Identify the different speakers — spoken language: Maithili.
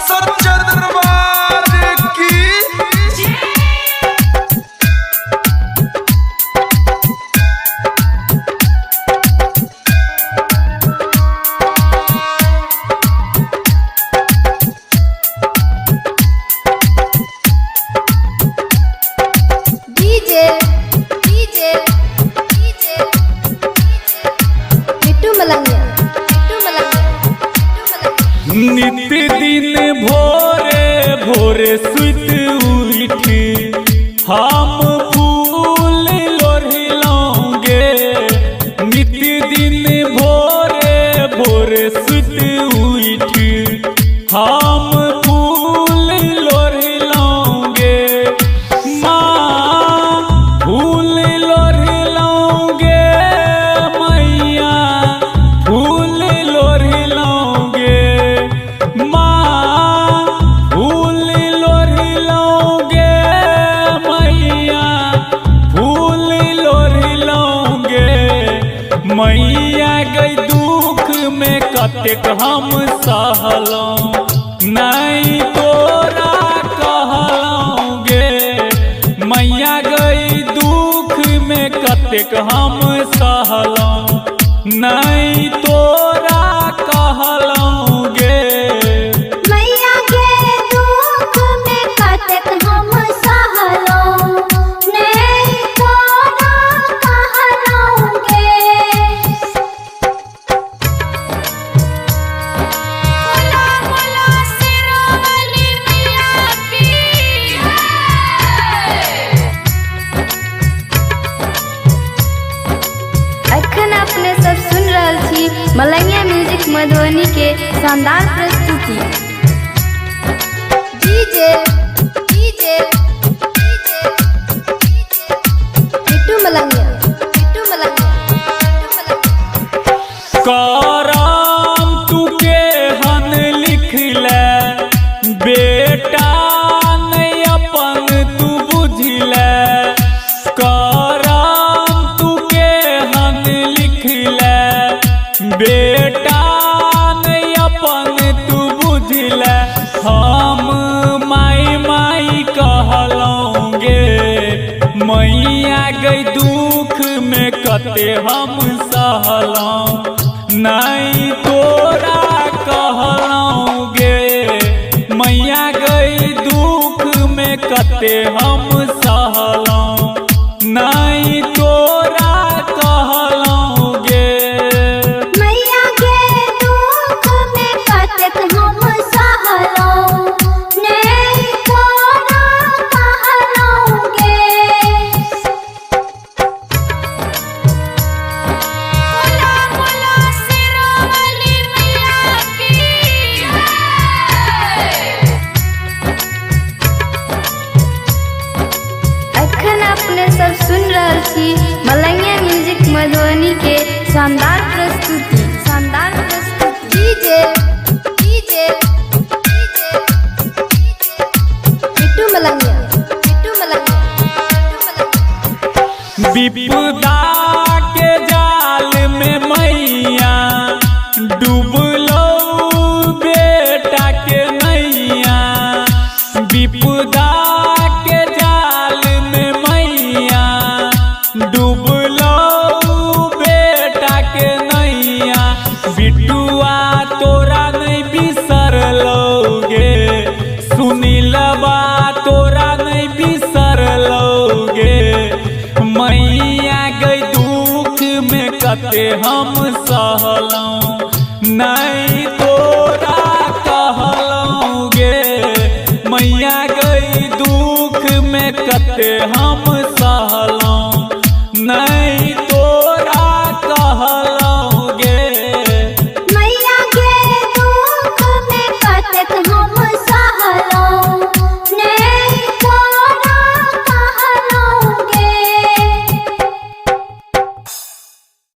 Speaker 1: सच्चे दरबार की।
Speaker 2: DJ DJ DJ Bittu Malangiya Bittu Malangiya Bittu Malangiya.
Speaker 3: नित दिन भोरे भोरे सुत उठी हम फूल लोढ़िलौंगे। नित दिन भोरे भोरे सुत उठी हम फूल लोढ़िलौंगे। माँ फूल लोढ़िलौंगे मैया फूल लोढ़िलौंगे। माँ फूल लोढ़िलौंगे मैया फूल लोढ़िलौंगे। मैया गई दुख में कतेक हम सहलौं नहीं तोरा कहलौंगे। मैया गई दुख में कतेक हम सहलौं नहीं तोरा कहलौंगे।
Speaker 4: मैया के दुख में कतेक हम सहलौं नहीं तोरा कहलौंगे।
Speaker 5: बोला बोला शेरावाली मैया की जय।
Speaker 2: अखन अपने सब सुन रहल छी मलंगिया म्यूजिक मधुबनी के शानदार प्रस्तुति। DJ DJ DJ Bittu Malangiya Bittu Malangiya Bittu Malangiya.
Speaker 3: करम तू के हन लिखले बेटा नहीं अपन तू बुझले। करम तू के हन लिखले बेटा नहीं अपन तू बुझले। हम माई माई कहलौंगे मैया गई दुख में कते हम सहलौं नहीं तोरा कहलौंगे। मैया गई दुख में कते हम सहलौं नहीं तोरा कहलौंगे।
Speaker 4: मैया के दुख में कतेक हम सहलौं नहीं तोरा कहलौंगे।
Speaker 5: बोला बोला शेरावाली मैया की जय।
Speaker 2: अखन अपने सब सुन रहल छी मलंगिया म्यूजिक मधुबनी के शानदार प्रस्तुति शानदार प्रस्तुति। DJ DJ DJ Bittu Malangiya Bittu Malangiya Bittu Malangiya.
Speaker 3: विपदा के जाल में मैया डूबलो बेटा के नैया। विपदा के जाल में मैया डूबलो बेटा के नैया। बिटुआ तोरा नहीं बिसरलौगे सुनीलबा तोरा नहीं बिसरलौगे। मैया गई दुख में कते हम सहलौं नहीं तोरा कहलौंगे। मैया गई दुख में कते हम